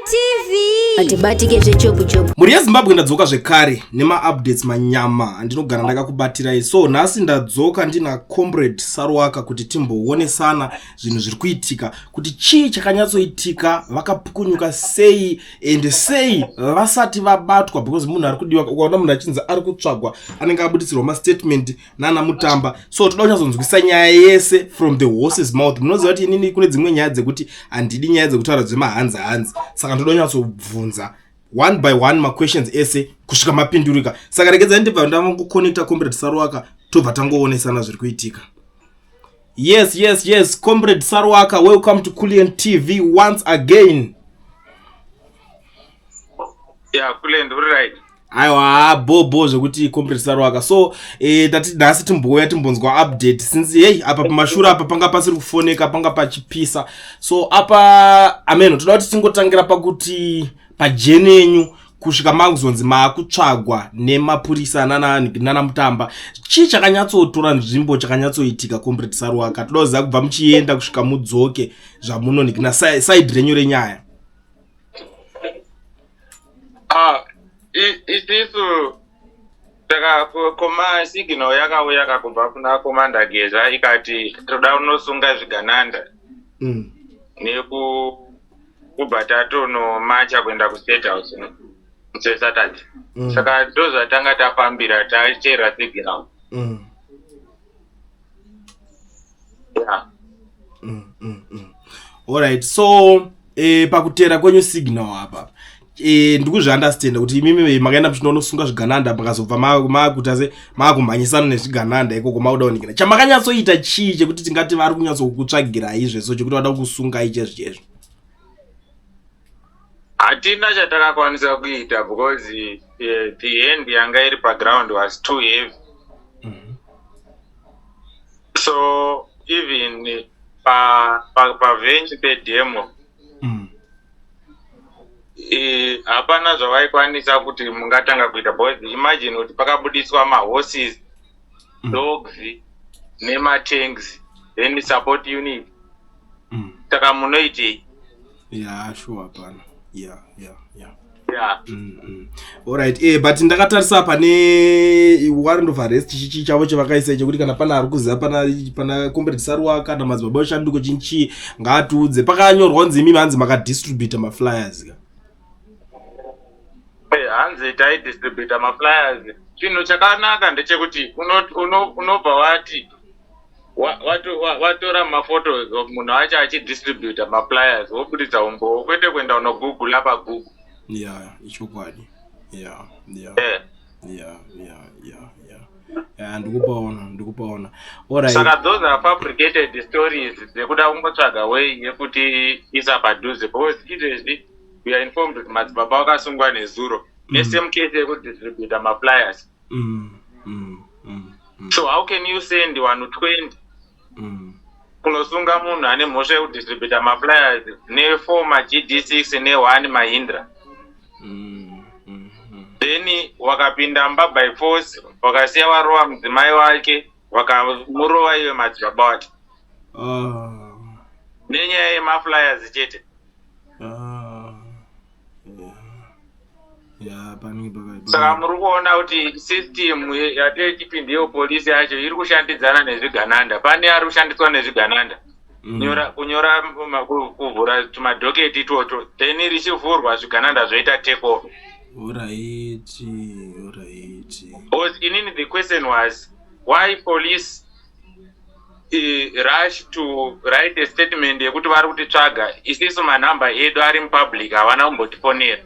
TV. Atibatike zvechopu chopu. Mhuri yeZimbabwe, ndadzoka zvekare nemaupdates manyama andinogara ndakakubatirai. So nhasi ndadzoka ndina Comrade Saruwaka kuti timboonesana zvinhu zviri kuitika, kuti chii chakanyatsoitika, vakapukunyuka sei and sei vasati vabatwa, because munhu ari kudiwa. Ukaona munhu achinzi ari kutsvagwa, anenge abuditsirwa mastatement nana Mutamba. So toda kunyatsonzwisa nyaya yese from the horse's mouth. Munoziva kuti inini kune dzimwe nyaya dzekuti handidi nyaya dzekutaura dzemahanzi hanzi, saka ndoda kunyatsobvunza one by one maquestions ese kusvika mapindurika. Saka regedzai ndibva ndavangoconnecta Comrade Saruwaka, tobva tangoonesana zviri kuitika. Yes, Comrade Saruwaka, welcome to Culian TV once again. Yeah, Kulen, uri right. Aiwa, bho zvekuti, Comrade Saruwaka. So tati nhasi timbouya timbonzwa update since hey, apa pamashure apa panga pasiri kufoneka, panga pachipisa. So apa ameno toda kuti tingotangira pakuti pajourney yenyu kusvika makuzonzi maakutsvagwa nemapurisa nana Mutamba, chii chakanyatsotora nzvimbo, chakanyatsoitika, Comrade Saruwaka? Toda kuziva kubva muchienda kusvika mudzoke zvamunonikina, side renyu renyaya. Ah, isisu taka koma signal yakauya kakubva kuna Commander Geza, ikati toda kunosunga zvigananda neku kubva tatonomacha kuenda kuState House museSaturday. Saka ndozvatanga tafambira, tachera signal. Yeah. Alright, so pakutera kwenyu signal apa, ndikuzviunderstanda kuti imimi makaenda muchinonosunga zvigananda, makazobva makuita se maakumhanyisana nezvigananda ikoko, makuda kunikira. Chamakanyatsoita chii chekuti tingati vari kunyatsokutsvagirai zveso, chekuti vada kusungai chezvo chezvo? Hatina chatakakwanisa kuita because the hand yanga iri paground was too heavy. So even pavenue pedemo, hapana zvavaikwanisa kuti mungatanga kuita, because imagine kuti pakabudiswa mahorses, dogs nematanks, then support unit. Saka munoitei? Yeah, sure, hapana. Yeah. Yeah. Alright, but ndakatarisa pane warrant of arrest chichi chavo chavakaisa, chekuti kana pana ari kuziva pana Comrade Saruwaka kana Madzibaba Eshanduko chinchi, ngaatiudze. Pakanyorwa kunzi imimi hanzi makadistributa maflyers ka. Hanzi taidistributa maflyers. Chinhu chakanaka ndechekuti unobva wati watora maphotos of munhu acho achidistributa maflyers, wobuditsa umbowo, kwete kuenda unogoogle paGoogle. Yeah, ichokwadi. Yeah. Yeah, ndikupaona. Alright. Saka those are fabricated stories dzekuda kungotsvaga way yekuti isa padhuze, because izvezvi we are informed kuti madzibaba vakasungwa nezuro nesame case yekudistributa maflyers. So how can you send vanhu 20 kunosunga munhu ane mhosva yekudistributa maflyers ne4 maGD6 ne1 Mahindra? Then wakapinda mba by force, wakasiya warova mudzimai wake, wakamurova iwe madzibaba wake nenyaya yemaflyers chete. Ah. Yeah, panenge pakaipa. Saka muri kuona kuti system yatechipindiyo, polisi yacho iri kushandidzana nezvigananda. Pane ari kushandiswa nezvigananda nyora kunyora kuvhura tumadocket itwotwo, then richivhurwa, zvigananda zvoita take over. Alright. Because inini the question was, why police rush to write a statement yekuti vari kutitsvaga, isisu manhamba edu ari mupublic, havana kumbotifonera?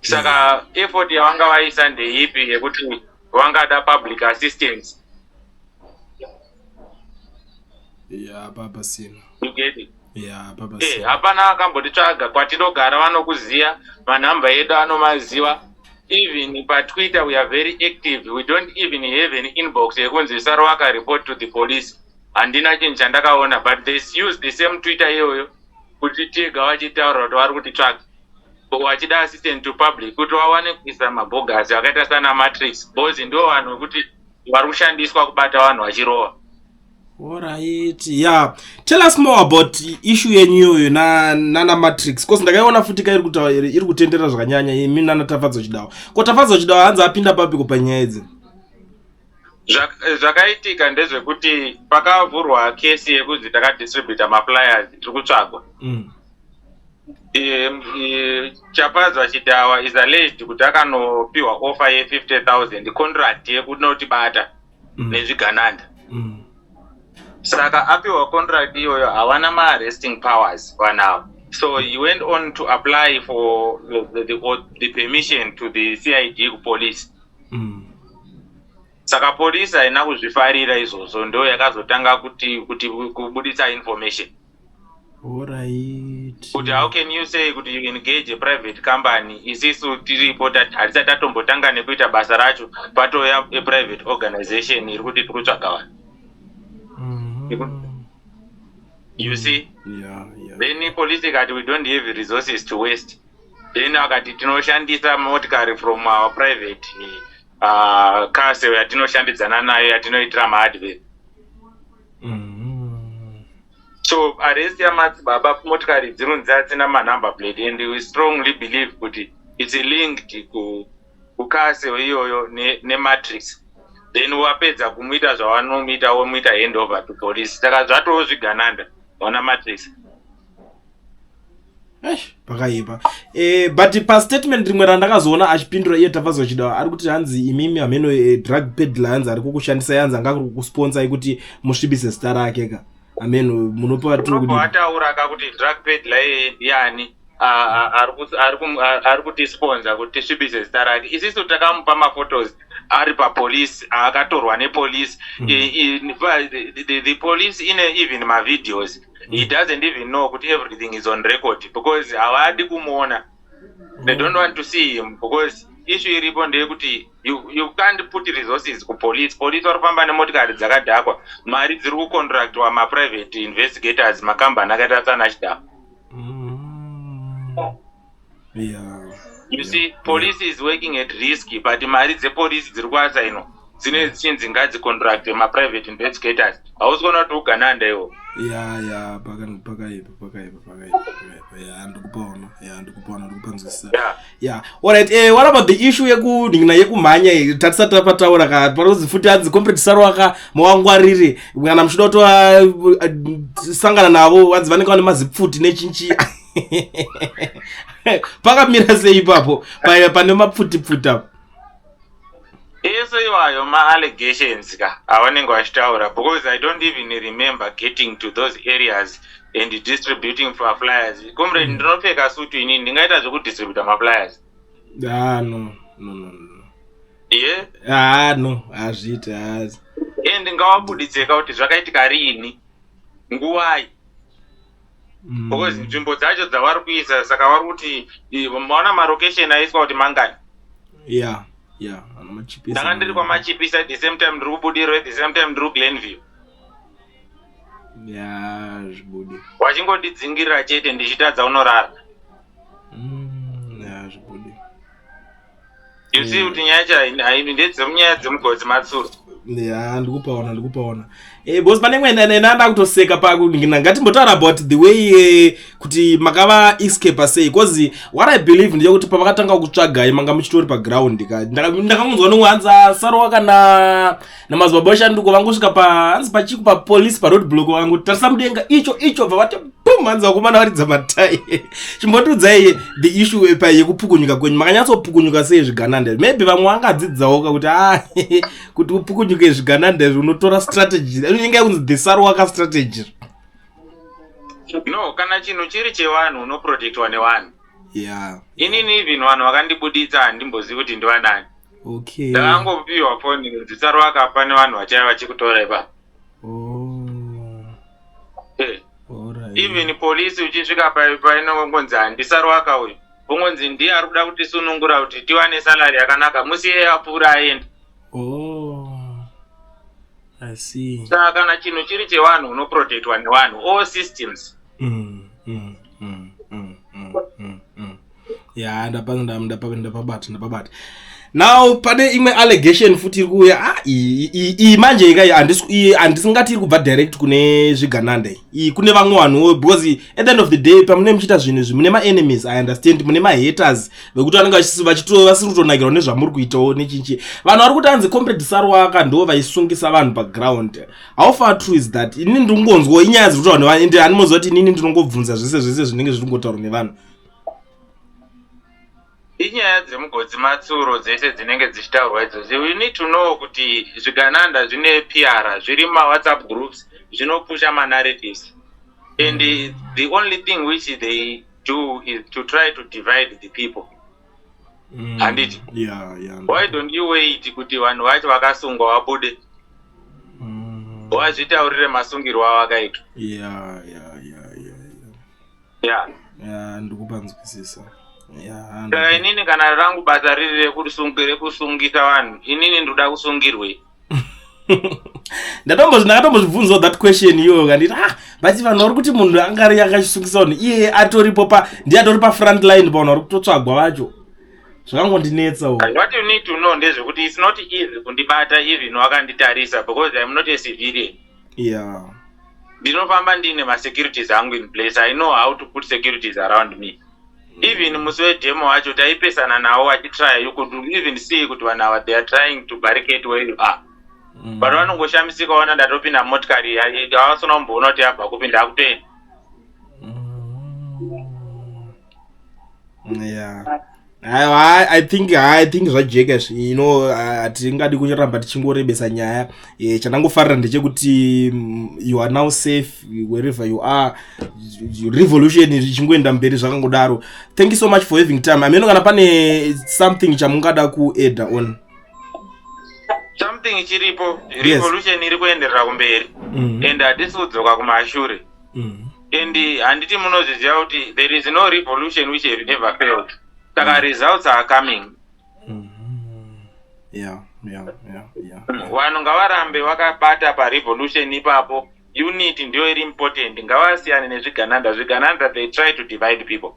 Saka effort yavanga vaisa ndeipi yekuti vangada public assistance? Yeah, papasina. You get it? Yeah, papasina. Hapana akambotitsvaga. Kwatinogara vanokuziya, manhamba edu anomaziva. Even paTwitter we are very active. We don't even have an inbox yekunzi "Saruwaka, report to the police." Handina chinhu chandakaona, but they use the same Twitter iyoyo kuti tega vachitaura kuti vari kutitsvaga, vachida assistant to public kuti vawane kuisa mabhogasi akaita sana Matrix, because ndo vanhu vekuti vari kushandiswa kubata vanhu vachirova. Alright, yeah. Tell us more about issue yenyu iyoyo nana Matrix. Cause ndakaiona futi ka iri kutenderera zvakanyanya imi nana Tafadzwa Chidawa. Ko Tafadzwa Chidawa hanzi apinda papiko panyaya idzi? Zvakaitika ndezvekuti pakavhurwa kesi yekunzi takadistributa maflyers, tiri kutsvagwa. Chafadzwa Chidawa is alleged kuti akanopiwa offer ye50 000 contract yekunotibata nezvigananda. Saka apiwa contract iyoyo, havana maarresting powers vanhu ava. So he went on to apply for the permission to the CID kupolice. Saka polisi haina kuzvifarira izvozvo, ndo yakazotanga kuti kubudisa information kuti how can you say kuti you engage a private company, isisu tiripo, hatisati tatombotanga nekuita basa racho, patouya a private organization iri kuti tiri kutsvaga vanhu. You see? Yeah. Then police ikati, "We don't have resources to waste." Then akati tinoshandisa motikari from our private car sale yatinoshandidzana nayo, yatinoitira maadvert. So arrest yamadzibaba, motikari dzinonzi dzasina manumber plate, and we strongly believe kuti it's linked kucar sale iyoyo neMatrix. Then wapedza kumuita zvavanomuita, womuita hand over to police. Saka zvatoo zvigananda vana Matrix. Eish, pakaipa. But pastatement rimwe randakazoona achipindura iye Tafadzwa Chidawa, ari kuti hanzi imimi hameno drug peddler, hanzi ari kukushandisai, hanzi anga kuri kukusponsai kuti musvibise zita rake ka. Hameno munopa tiri Unobva kudini? Wataura ka kuti drug peddler iyeye ndiani ari kutisponsa kuti tisvibise zita rake? Isisu takamupa maphotos ari papolice, akatorwa nepolice. The police ine even mavideos. He doesn't even know kuti everything is on record, because havadi kumuona. They don't want to see him, because issue iripo ndeyekuti you can't put resources kupolice. Police vari kufamba nemotikari dzakadhakwa, mari dziri kucontractwa maprivate investigators, makambani akaita sanaChidawa. You see, police is working at risk, but mari dzepolice dziri kuasainwa dzine dzichinzi ngadzicontract maprivate investigators. Hausi kuona kuti ugananda iwo? Ya, pakaipa, pakaipa, pakaipa, pakaipa. Ya, ndikupaona. Ya, ndikupaona, ndikupanzwisisa. Yeah, alright. What about the issue yekunhingina yekumhanya iyi? Tatisati tapataura ka, panozi futi hanzi Comrade Saruwaka mawangwarire kana muchida kutosangana navo, hanzi vanenge vane mazipfuti nechinchi. Pakamira sei ipapo pane mapfuti pfuti apo? Ese iwayo ma-allegations ka avanenge vachitaura, because I don't even remember getting to those areas and distributing for flyers. Comrade, ndinopfeka sutu inini, ndingaita zvekudistributa maflyers? Ah, no, no, no, no. Ye. Ah, no, hazviiti hazi. And ngavabuditseka kuti zvakaitika riini, nguwai, because nzvimbo dzacho dzavari kuisa, saka vari kuti maona malocation aiswa kuti mangani? Ya, ana Machipisa. Ndanga ndiri kwaMachipisa, at the same time ndiri kuBudiriro, at the same time ndiri kuGlenview. Ya, zvibudi. Wachingondidzingirira chete, ndichitadza unorara. Ya, zvibudi. You see kuti nyaya yacho ndedzemunyaya dzemugodzi matsuro. Ya, ndikupaona, ndikupaona. Because pane imwe nanda kutoseka pakuningina. Ngatimbotaura about the way kuti makava escape sei, because what I believe ndeyekuti pavakatanga kutsvagai manga muchitori paground ka. Ndakangonzwa nomwe hanzi aSaruwa kana namadzibaba oshanduko vangosvika pa hanzi pachiku papolice paroad block, vangotarisa mudenga icho icho, bva vati bum, hanzi vakomana varidza matai. Chimbotiudzai the issue pa yekupukunyuka kwenyu. Makanyatsopukunyuka sei zvigananda? Maybe vamwe vangadzidzawo ka kuti ah, kuti upukunyuke zvigananda izvi unotora strategy inenge yakunzi the Saruwaka strategy. No, kana chinhu chiri chevanhu, unoprotectwa nevanhu. Inini even vanhu vakandibuditsa handimbozivi kuti ndivanani. Ndakangopiwa foni kunzi Saruwaka, nevanhu vachaiva vachikutora ipapo. Even polisi uchisvika painongonzi handiSaruwaka uyu, ungonzi ndiye ari kuda kutisunungura kuti tiwane salary yakanaka, musiye apfuura aenda. Oh, I see. Saka kana chinhu chiri chevanhu, unoprotectwa nevanhu, all systems. Ya, ndapabata, ndapabata. Now pane imwe allegation futi iri kuuya. Ah, iyi manje ika iyi handisingati iri kubva direct kune zvigananda iyi, kune vamwe vanhuwo, because at the end of the day, pamune muchiita zvinhu izvi, mune maenemies, I understand, mune mahaters vekuti vanenge vasiri kutonakirwa nezvamuri kuitawo nechinchi. Vanhu vari kuti anzi Comrade Sarwaka ndo vaisungisa vanhu paground. How far true is that? Inini ndingonzwa inyaya dziri kutaurwa nevanhu, ende handimoziva kuti inini ndinongobvunza zvese zvese zvinenge zviri kungotaurwa nevanhu. Inyaya dzemugodzi matsuro dzese dzinenge dzichitaurwa idzodzo. We need to know kuti zvigananda zvine PR, zviri mumawhatsapp groups, zvinopusha manarratives, and the only thing which they do is to try to divide the people. Handiti? Yeah. Why don't you wait kuti vanhu vacho vakasungwa vabude, wazvitaurire masungirwo avakaitwa? Yeah. Yeah, ndikupanzwisisa, yeah. Saka inini kana rangu basa riri rekusungisa vanhu, inini ndoda kusungirwei? Ndakatombozvibvunzawo that question iyoyo, kanditi, ah, but vanhu vari kuti munhu angari akachisungisa vanhu, iye atoripo pa ndiye atori pafront line pavanhu vari kutotsvagwa vacho. Zvakangondinetsawo. What you need to know ndezvekuti it's not easy kundibata even wakanditarisa, because I'm not a civilian. Ndinofamba ndine masecurities angu in place. I know how to put securities around me. Even musi wedemo wacho taipesana nawo vachitry. You could even see kuti vanhu ava, they are trying to barricade where you are, but vanongoshamisika ona ndatopinda motikari, havasona kumboona kuti yabva kupi, ndakutoenda. Yeah, aiwa, I think zvajeka izvi. Hatingadi kuramba tichingorebesa nyaya. Chandangofarira ndechekuti you are now safe wherever you are. Revolution ichingoenda mberi zvakangodaro. Thank you so much for having time. Ameno kana pane something chamungada kuadda on. Something chiripo. Revolution iri kuenderera kumberi and hatisi kudzoka kumashure. And handiti munozviziva kuti there is no revolution which have ever failed? Saka results are coming. Vanhu ngavarambe vakabata parevolution ipapo. Unity ndiyo iri important. Ngavasiyane nezvigananda. Zvigananda, they try to divide people.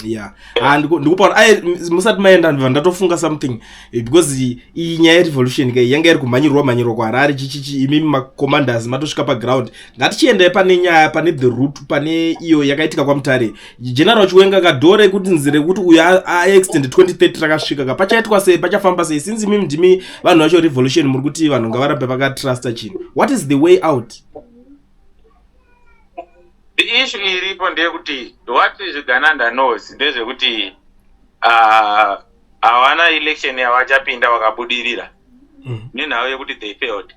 Yeah. Ah, ndikupaona ai musati maenda, ndibva ndatofunga something, because iyi nyaya yerevolution kai yanga iri kumhanyirwa mhanyirwa kuHarare chichichi. Imimi macommanders matosvika paground. Ngatichiendai pane nyaya, pane the root, pane iyo yakaitika kwaMutare. General Chiwenga kadhore kuti nzira yekuti uyo aextend 2030 rakasvika ka, pachaitwa sei? Pachafamba sei, since imimi ndimi vanhu vacho revolution, muri kuti vanhu ngavarambe vakatrusta chinhu? What is the way out? The issue iripo ndeyekuti what zvigananda knows ndezvekuti havana election yavachapinda vakabudirira nenhau yekuti they failed.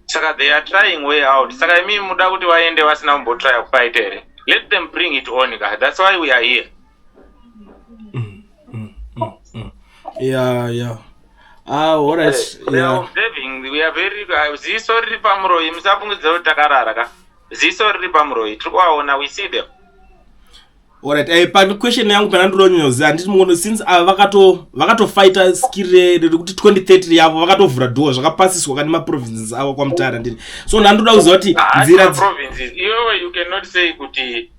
Saka they are trying way out. Saka imi muda kuti vaende vasina kumbotrya kufight here? Let them bring it on ka. That's why we are here. Yeah. Ah, all right. We are observing. We are very ziso riri pamuroyi. Musafungidzira kuti takarara ka. Ziso riri pamuroyi, tiri kuvaona. We see them. Alright, pane question yangu pana ndinonyoza. Handiti muono, since ava vakatofighta skill rekuti 2030 yavo vakatovhura door, zvakapasiswa kani maprovinces avo kwaMutare, handiti? So ndandoda kuziva kuti nzira Provinces iwewe, you cannot say kuti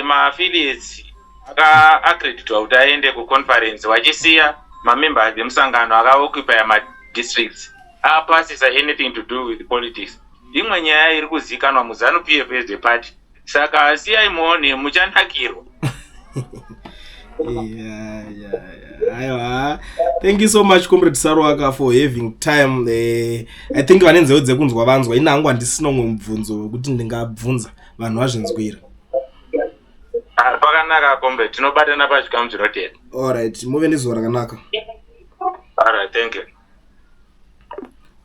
maaffiliates akaaccreditwa kuti aende kuconference, vachisiya mamembers emusangano akaoccupya madistricts apasisa anything to do with politics. Imwe nyaya iri kuzivikanwa muZANU PF as a party. Saka siyai muone, muchanakirwa. Yeah. Aiwa, thank you so much, Comrade Sarwaka, for having time. I think vane nzeve dzekunzwa vanzwa. Ina hangu handisina umwe mubvunzo wekuti ndingabvunza. Vanhu vazvinzwira. Ah, pakanaka kombe, tinobatana pachikamu chinotera. Alright, muve nezuva rakanaka. Alright, thank you.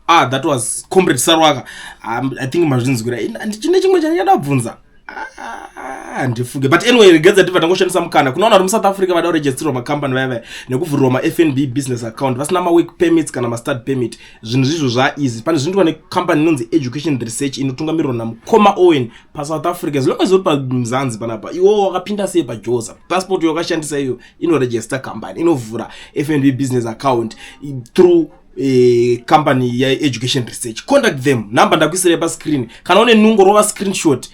Ah, that was Comrade Sarwaka. I think mazvinzwira. Chine chimwe chandingada kubvunza? Ah, handifunge, but anyway, regedza tibva tangoshandisa mukana. Kunoona vari muSouth Africa vada kuregisterwa makambani vaya vaya nekuvhurirwa maFNB business account vasina mawork permits kana mastudy permit, zvinhu zvizvo zvaeasy. Pane zvinoitwa nekambani inonzi Education Research, inotungamirirwa namukoma Owen paSouth Africa. As long as uri pamzanzi panapa, iwowo wakapinda sei paJoza, passport yakashandisa iyo inoregister company, inovhura FNB business account through company yaEducation Research. Contact them, number ndakuisirai pascreen. Kana une nungo, rova screenshot.